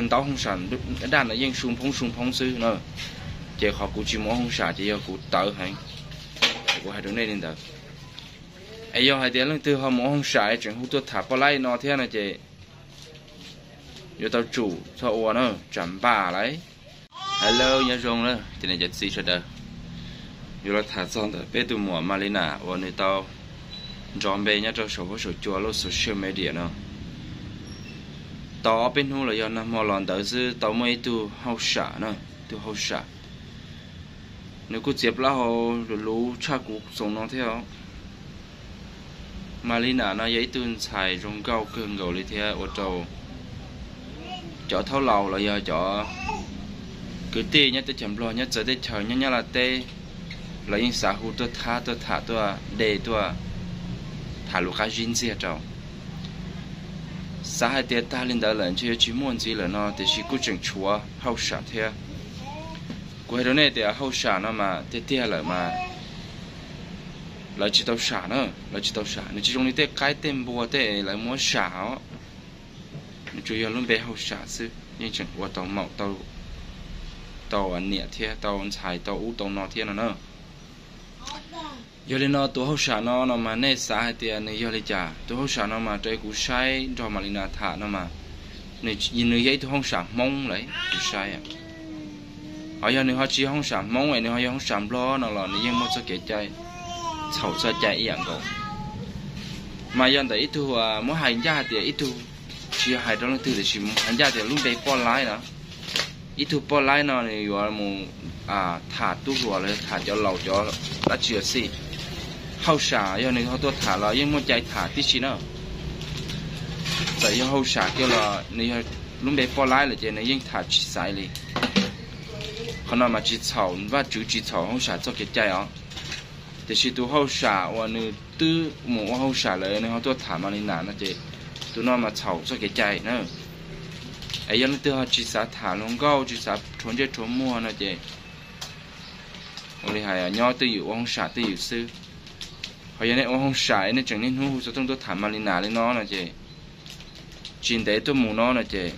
ntaub hauj sam daj no yeej su phoob su phoob xwb na. Ces qhov kuv tsis mus ua hauj sam ces yog kuv tawv heev, kuv hais rau nej li ntawd. Es yog hais tias leej twg ho mus ua hauj sam tseem hu tuaj tham poj laib no thiab no ces yuav tau tsum txhob ua na, tsam npam lauj. Hello, nyob zoo na, ces nej cov txiv sawv daws, yuav los tham txog ntawm peb tus muam Malina uas nws tau nrov npe nyob rau saum huab saum cua lub social media no. Tau ob peb hnub los yog nag hmo los ntawd xwb tau muaj ib tug hauj sam na, ib tug hauj sam, nws kuj txiav plaub hau luv luv tshaj kuv txoos no thiab. Malina no yog ib tug ntxhais zoo nkauj kawg nkaus li thiab ua rau cov thaub laus los yog cov kwv tij nyob teb chaws Nplog, nyob txawv teb chaws, nyob Nyab Laj teb, los yeej xav hu tuaj thab tuaj tham tuaj de tuaj tham lus qab zib ntxiag rau. Xav hais tias tag li ntawd lawm ntshe yuav tsis muaj ntxiv lawm no, tiam sis kuj tseem tshuav hauj sam thiab. Kuv hais rau nej tias hauj sam no mas tiag tiag lawm mas lawv tsis tau sam na, lawv tsis tau sam, nws tsis zoo li tej qaib tej npua tej lawv muab sam os. Nws tsuas yog lub npe hauj sam xwb, yeej tseem ua tau maum tau niam thiab tau ntxhais tau ub tau no thiab no na. Yog li no tus hauj sam no no mas nej xav hais tias nws yog li cas? Tus hauj sam no mas raws kuv saib nrog Malina tham no mas, nws yog ib tug hauj sam Hmoob lawm kuv saib. Ho yog nws ho tsis yog hauj sam Hmoob es nws ho yog hauj sam Nplog no los nws yeej muaj txoj kev cai txhaum txoj cai ib yam nkaus. Mas yog ntawm ib tug, muab hais ncaj hais tias ib tug, tsis yog hais rau leej twg tiam sis hais ncaj tias lub npe poj laib na, ib tug poj laib no nws yuav mus tham tub hluas los tham cov laus cov dab tsi los xij, hauj sam yog nws ho tuaj tham los yeej muaj cai tham tib si na. Txawm yog hauj sam kiag los nws yog lub npe poj laib lawm ces nws yeej tham tsis xaiv li. Qhov no mas tsis txhaum Vajtswv tsis txhaum hauj sam txoj kev cai os. Tiam sis tus hauj sam uas nws twb mus ua hauj sam lawm nws ho tuaj tham Malina no ces tus no mas txhaum txoj kev cai na. Es yog leej twg ho tsis xav tham hluas nkauj tsis xav rhuav ntsej rhuav muag no ces ua li hais nyob twj ywm ua hauj sam twj ywm xwb. Ho yog nej ua hauj sam nej tseem niaj hnub hu xov tooj tuaj tham Malina li no no ces tsis ntev tuaj mus no no ces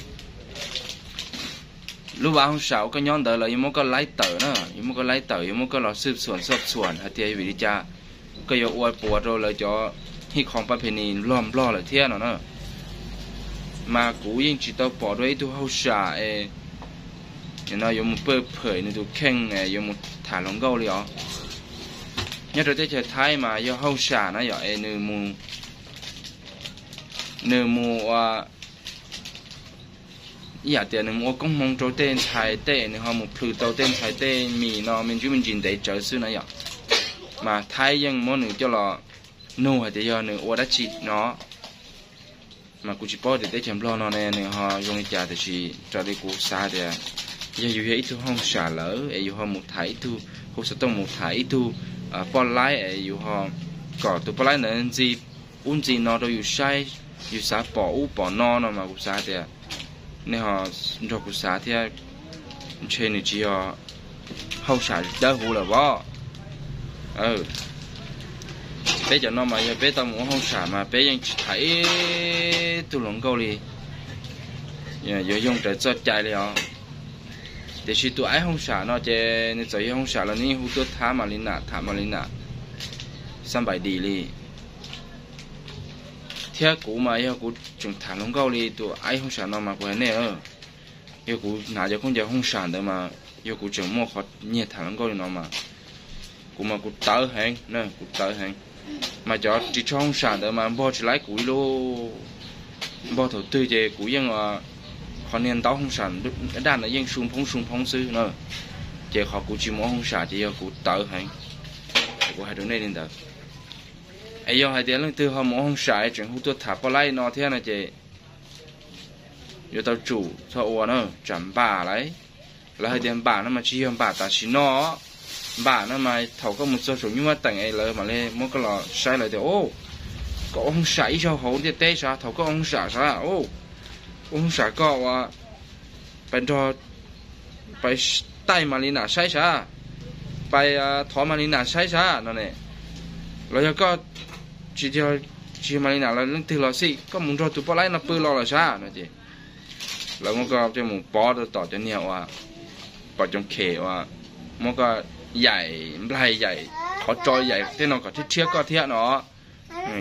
lub vaj hauj sam uas koj nyob ntawd lawv yuav muab koj laib tawm na, yuav muab koj laib tawm, yuav muab koj los xwb xuam xoj xuam hais tias vim li cas koj yuav ua puas rau lawv cov hij khoom pab phe nis Nplog Nplog lawm thiab no na. Mas kuv yeej tsis tau pom dua ib tug hauj sam es no yuav mus pawj phawm nws tus kheej yuav mus tham hluas nkauj li os. Nyob rau teb chaws Thaib mas yog hauj sam na yom es nws mus, nws mus ua ib yam tias nws mus ua koob hmoov rau tej ntxhais tej nws ho mus plhws tau tej ntxhais tej mis no me ntsis me ntsis ntev tsawv xwb na yom. Mas Thaib yeej muab nws coj los nug hais tias yog nws ua dab tsi no. Mas kuv tsis paub tias teb chaws Nplog no ne nws ho zoo li cas tiam sis raws li kuv xav tias yog yus yog ib tug hauj sam lawm es yus ho mus tham ib tug, hu xov tooj mus tham ib tug poj laib es yus ho kom tus poj laib ntawd ntxi ub ntxi no rau yus saib, yus xav pom ub pom no no mas kuv xav tias nej ho nrog kuv xav thiab, ntshe nws tsis yog hauj sam dawb huv lawm os. Peb cov no mas yog peb tau mus ua hauj sam mas peb yeej tsis tham ib tug hluas nkauj li, yuav yoog raws txoj cai li os. Tiam sis tus aib hauj sam no ces nws txawm yog hauj sam los nws yeej hu tuaj thab Malina, tham Malina, xab npais dis li. Thiab kuv mas yog kuv tseem tham hluas nkauj li tus aib hauj sam no mas kuv hais nej, yog kuv hnav cov khaub ncaws hauj sam ntawd mas yog kuv tseem muaj qhov nyiag tham hluas nkauj li no mas kuv mas kuv tawv heev, kuv tawv heev. Mas cov ris tsho hauj sam ntawd mas npog tsis laib kuv ib lub, npog thaum twg ces kuv yeej, qhov niag ntaub hauj sam daj ntawd yeej su phoob su phoob xwb na. Ces qhov kuv tsis mus ua hauj sam ces yog kuv tawv heev, kuv hais rau nej li ntawd. Es yog hais tias leej twg ho mus ua hauj sam tseem hu tuaj tham poj laib no thiab no ces yuav tau tsum txhob ua na, tsam npam lauj. Lawv hais tias npam no mas tsis yog npam tam sim no, npam no mas thaum koj mus txog saum nyuj vab teem es lawv mam li muab koj los saib lawv tias, koj ua hauj sam ib zaug hauv ntiaj teb sav, thaum koj ua hauj sam sav, ua hauj sam koj ua pais nrog, pais taij Malina saib sav, pais thov Malina saib sav no ne. Los yog koj tsis, tsis yog Malina los leej twg los xij, koj mus nrog tus poj laib no pw los lawm sav no ces Lawv muab koj coj mus pob rau tom cov niag uas pom coom khem uas muab koj yaim nplaig yaim qhov tso yaim tej no kom thiab rhiab koj thiab no.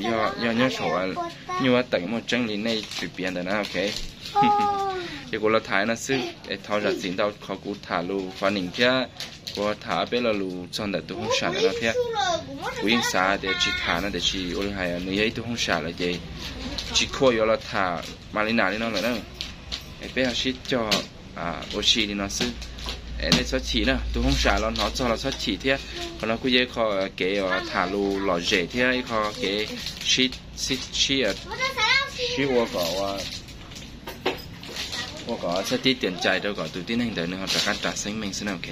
Yog nyob saum nyuj teem muaj tseeb li nej tsis piav ntawd na, ok. Ces kuv los tham no xwb es thov zam txim ntau qhov kuv tham lus funny thiab kuv tham peb lo lus txog ntawm tus hoob sam ntawm no thiab. Kuv yeej xav tias tsis tham no tiam sis ua li hais nws yog ib tug hoob sam lawm ces tsis khuam yuav los tham Malina li no lawm na. Es peb ho sib cog ua si li no xwb. Es nej txhob chim na, tus hoob sam los hnov txog los txhob chim thiab. Qhov no kuj yog ib qho kev uas tham lus lom zem thiab ib qho kev sib, sib, sib ua kom, ua kom txhob tib tiam cai rau kom tus tib neeg ntawd nws ho rov qab ras xeeb meej xwb na, ok.